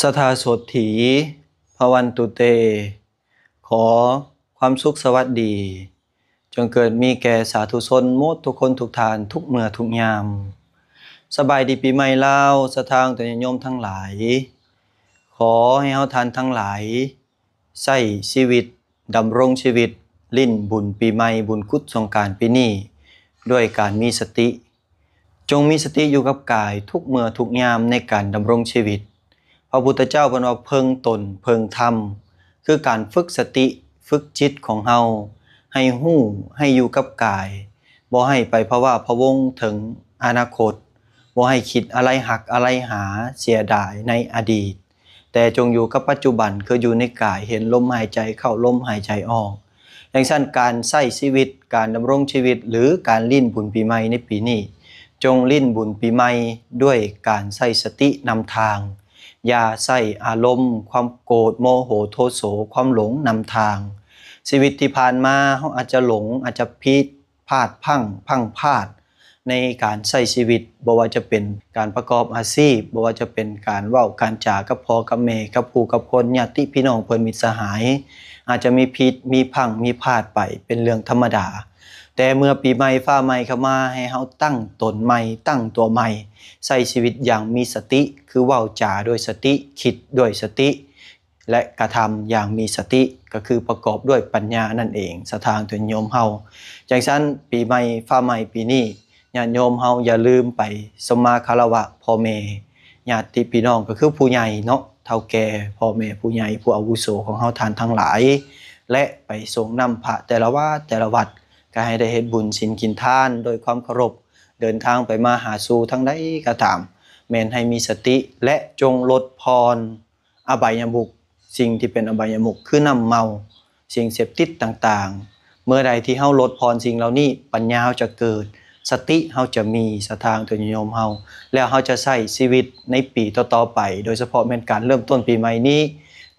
ສະຖາໂສດຖີ ພະວັນຕຸເຕ. ຂໍຄວາມສຸກສະຫວັດດີ ຈົ່ງເກີດມີແກ່ສາທຸຊົນໝົດທຸກຄົນທຸກທ່ານ ທຸກເມື່ອທຸກຍາມ. ສະບາຍດີປີໃໝ່ລາວ ສະຖາຍາດໂຍມທັງຫຼາຍ. ຂໍໃຫ້ເຮົາທ່ານທັງຫຼາຍ ໃຊ້ຊີວິດ ດຳລົງຊີວິດ ຫຼິ້ນບຸນປີໃໝ່ ບຸນກຸດສົງການປີນີ້ ດ້ວຍການມີສະຕິ. ຈົ່ງມີສະຕິຢູ່ກັບກາຍທຸກເມື່ອທຸກຍາມໃນການດຳລົງຊີວິດ. ພະພຸດທະເຈົ້າເພິ່ນວ່າເພິ່ງຕົນເພິ່ງທຳ ຄືການຝຶກສະຕິ ຝຶກຈິດຂອງເຮົາ ໃຫ້ຮູ້ ໃຫ້ຢູ່ກັບກາຍ ບໍ່ໃຫ້ໄປພະວາພະວົງເຖິງອະນາຄົດ, ບໍ່ໃຫ້ຄິດອາໄລຮັກອາໄລຫາ ເສຍດາຍໃນອະດີດ, ແຕ່ຈົ່ງຢູ່ກັບປັດຈຸບັນ ຄືຢູ່ໃນກາຍ ເຫັນລົມຫາຍໃຈເຂົ້າ ລົມຫາຍໃຈອອກ. ຈັ່ງຊັ້ນ ການໃຊ້ຊີວິດ ການດຳລົງຊີວິດ ຫຼື ການຫຼິ້ນບຸນປີໃໝ່ໃນປີນີ້ ຈົ່ງຫຼິ້ນບຸນປີໃໝ່ດ້ວຍການໃຊ້ສະຕິນຳທາງ. ຢ່າໃຊ້ອາລົມ ຄວາມໂກດ ໂມໂຫ ໂທໂສ ຄວາມຫຼົງນຳທາງ. ຊີວິດທີ່ຜ່ານມາ ເຮົາອາດຈະຫຼົງ ອາດຈະຜິດ ພາດພັ້ງ ພັ້ງພາດ ໃນການໃຊ້ຊີວິດ, ບໍ່ວ່າຈະເປັນການປະກອບອາຊີບ, ບໍ່ວ່າຈະເປັນການເວົ້າການຈາກັບພໍ່ກັບແມ່, ກັບຜູ້ກັບຄົນ, ຍາດຕິພີ່ນ້ອງເພື່ອນມິດສະຫາຍ, ອາດຈະມີຜິດ ມີພັ້ງ ມີພາດໄປ ເປັນເລື່ອງທຳມະດາ. ແຕ່ເມື່ອປີໃໝ່ຟ້າໃໝ່ເຂົ້າມາ ໃຫ້ເຮົາຕັ້ງຕົນໃໝ່ ຕັ້ງຕົວໃໝ່ ໃຊ້ຊີວິດຢ່າງມີສະຕິ ຄືເວົ້າຈາດ້ວຍສະຕິ ຄິດດ້ວຍສະຕິ ແລະ ກະທຳຢ່າງມີສະຕິ ກໍຄືປະກອບດ້ວຍປັນຍານັ້ນເອງ ສະຖາຍາດໂຍມເຮົາ. ຈັ່ງຊັ້ນ ປີໃໝ່ຟ້າໃໝ່ປີນີ້ ຍາດໂຍມເຮົາຢ່າລືມໄປສົມມາຄາລະວະພໍ່ແມ່ ຍາດຕິພີ່ນ້ອງ ກໍຄືຜູ້ໃຫຍ່ເນາະ ເຖົ້າແກ່ ພໍ່ແມ່ຜູ້ໃຫຍ່ ຜູ້ອາວຸໂສຂອງເຮົາທ່ານທັງຫຼາຍ ແລະ ໄປສົງນ້ຳພະແຕ່ລະວັດແຕ່ລະວັດ ກໍໃຫ້ໄດ້ເຮັດບຸນສິນກິນທານໂດຍຄວາມເຄົາລົບ. ເດີນທາງໄປມາຫາສູ່ທາງໃດກໍຕາມ ແມ່ນໃຫ້ມີສະຕິ ແລະ ຈົ່ງລົດຜ່ອນ ອະບາຍຍະມຸກ ສິ່ງທີ່ເປັນອະບາຍຍະມຸກ ຄືນ້ຳເມົາ ສິ່ງເສບຕິດຕ່າງໆ. ເມື່ອໃດທີ່ເຮົາລົດຜ່ອນສິ່ງເຫຼົ່ານີ້ ປັນຍາເຮົາຈະເກີດ ສະຕິເຮົາຈະມີ ສະຖາຍາດໂຍມເຮົາ ແລ້ວເຮົາຈະໃຊ້ຊີວິດໃນປີຕໍ່ໆໄປ ໂດຍສະເພາະແມ່ນການເລີ່ມຕົ້ນປີໃໝ່ນີ້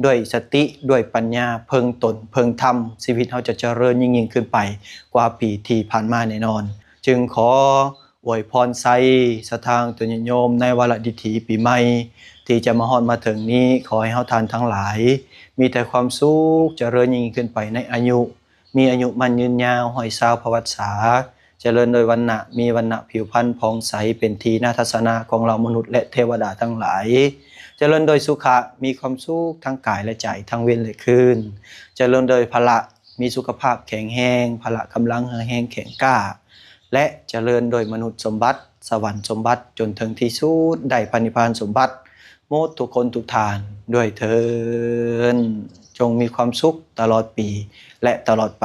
ດ້ວຍສະຕິ ດ້ວຍປັນຍາ ເພິ່ງຕົນເພິ່ງທຳ ຊີວິດເຮົາຈະຈະເລີນຍິ່ງໆຂຶ້ນໄປກວ່າປີທີ່ຜ່ານມາແນ່ນອນ. ຈຶ່ງຂໍ ອວຍພອນໄຊ ສະຖາຍາດໂຍມ ໃນວາລະດິຖີປີໃໝ່ ທີ່ຈະມາຮອດມາເຖິງນີ້ ຂໍໃຫ້ເຮົາທ່ານທັງຫຼາຍ ມີແຕ່ຄວາມສຸກ ຈະເລີນຍິ່ງຂຶ້ນໄປໃນອາຍຸ ມີອາຍຸໝັ້ນຍືນຍາວ ຮ້ອຍຊາວພະວັດສາ ຈະເລີນໂດຍວັນນະ ມີວັນນະຜິວພັນຜ່ອງໃສ ເປັນທີ່ໜ້າທັດສະນະຂອງເຫຼົ່າມະນຸດ ແລະ ເທວະດາທັງຫຼາຍ ຈະເລີນໂດຍສຸຂະ ມີຄວາມສຸກທັງກາຍ ແລະ ໃຈ ທັງເວັນ ແລະ ຄືນ ຈະເລີນໂດຍພະລະ ມີສຸຂະພາບແຂງແຮງ ພະລະກຳລັງເຫື່ອແຮງແຂງກ້າ ແລະ ຈະເລີນໂດຍມະນຸດສົມບັດ ສະຫວັນສົມບັດ ຈົນເຖິງທີ່ສຸດໄດ້ພະນິບພານສົມບັດ ໝົດທຸກຄົນທຸກທ່ານດ້ວຍເທີ້ນ. ຈົ່ງມີຄວາມສຸກຕະຫຼອດປີ ແລະ ຕະຫຼອດໄປ.